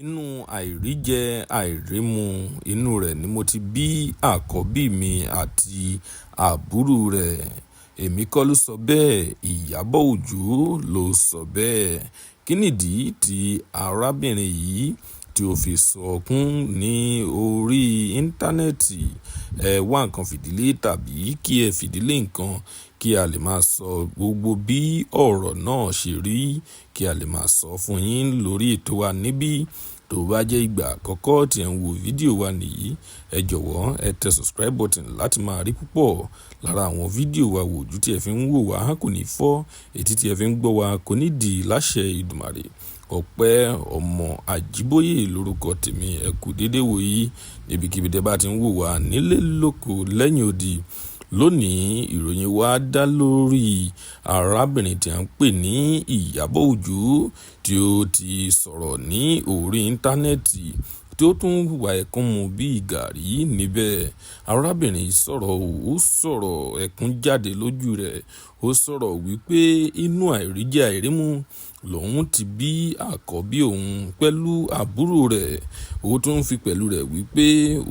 Inú àìríjẹ àìrímu inú rẹ̀ ni mo ti bí àkọ́bí mi àti àbúrò rẹ̀. Èmi kọ́ ló sọ bẹ́ẹ̀, Ìyábọ̀ Òjó ló sọ bẹ́ẹ̀. Kí nìdí tí arábìnrin yìí tí ó fi sọkún ní orí íńtánẹ́ẹ̀tì? Ẹ wá nǹkan fìdílé tàbí kí ẹ fìdílé nǹkan kí a lè máa sọ gbogbo bí ọ̀rọ̀ náà ṣe rí, kí a lè máa sọ fún yín lórí ètò wa níbí. Tó bá jẹ́ ìgbà àkọ́kọ́ tí ẹ̀ ń wo fídíò wa nìyí, ẹ jọ̀wọ́ ẹ tẹ subscribe button láti máa rí púpọ̀ lára àwọn fídíò wa wò. Ojú tí ẹ fi ń wò wá kò ní fọ́, etí tí ẹ fi ń gbọ́ wa kò ní di láṣẹ Ìdùmàrè. Ọpẹ́ ọmọ Àjíbóyè lórúkọ tèmi. Ẹ kú déédéé wò yìí níbikíbi tẹ́ bá ti ń wò wá nílé lóko lẹ́yìn odi. Lónìí, ìròyìn wa dá lórí arábìnrin tí a ń pè ní Ìyábọ̀ Òjó tí ó ti sọ̀rọ̀ ní orí íńtánẹ́ẹ̀tì tí ó tún wá ẹkún mu bíi gàrí níbẹ̀. Arábìnrin yìí sọ̀rọ̀, ó sọ̀rọ̀, ẹkún jáde lójú rẹ̀. Ó sọ̀rọ̀ wípé inú àìríjẹ àìrímu lòun ti bí àkọ́bí òun pẹ̀lú àbúrò rẹ̀. Ó tún fi pẹ̀lú rẹ̀ wípé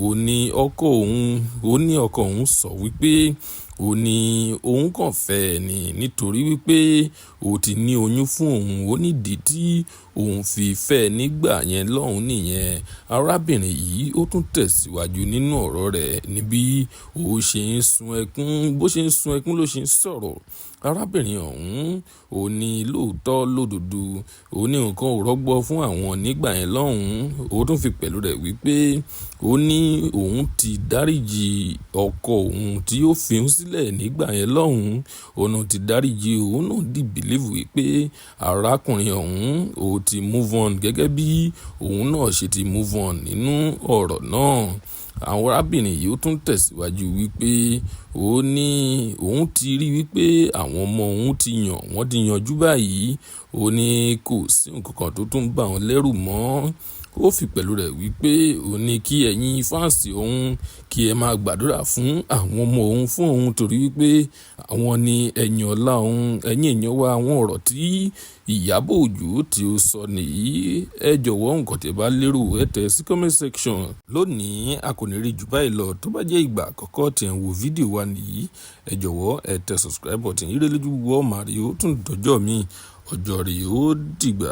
ó ní ọkọ òun, ó ní ọkọ òun sọ wípé ó ní òun kàn fẹ́ ẹ ni nítorí wípé ó ti ní oyún fún òun. Ó ní ìdí tí òun fi fẹ́ ẹ nígbà yẹn lọ́hùn nìyẹn. Arábìnrin yìí ó tún tẹ̀síwájú nínú ọ̀rọ̀ rẹ̀ níbí ó ṣe ń sun ẹkún, bó ṣe ń sun ẹkún ló ṣe ń sọ̀rọ̀. Arábìnrin ọ̀hún ó ní lóòótọ́ lódodo, ó ní nǹkan ò rọgbọ fún àwọn nígbà yẹn lọ́hùn. Ó tún fi pẹ̀lú rẹ̀ wípé ó ní òun ti dáríji ọkọ òun tí ó fi òun sílẹ̀ nígbà yẹn lọ́hùn. Òun ti dáríji, òun náà dì believe wípé arákùnrin ọ̀hún ó ti move on gẹ́gẹ́ bí òun náà ṣe ti move on nínú ọ̀rọ̀ náà. Àwọn arábìnrin yìí ó tún tẹ̀síwájú wípé ó ní òun ti rí wípé àwọn ọmọ òun ti yàn, wọ́n ti yanjú báyìí. Ó ní kò sí ǹkan kan tó tún bá wọn lẹ́rù mọ́. Ó fi pẹ̀lú rẹ̀ wípé ó ní kí ẹ̀yin fans òun kí ẹ máa gbàdúrà fún àwọn ọmọ òun fún òun torí wípé àwọn ni ẹ̀yìn ọlá òun, ẹ̀yin èèyàn wa. Àwọn ọ̀rọ̀ tí Ìyábọ̀ Òjó tí ó sọ nìyí. Ẹ jọ̀wọ́, nǹkan tí ẹ bá lérò, ẹ tẹ̀ sí comment section. Lónìí, a kò ní rí jù báyìí lọ. Tó bá jẹ́ ìgbà àkọ́kọ́ tí ẹ̀ ń wo fídíò wa nìyí, ẹ jọ̀wọ́ ẹ tẹ subscribe button. Ire lójú gbogbo ọmọ rí, ó tún dọjọ́ mi, ọjọ́ rí, ó dìgbà.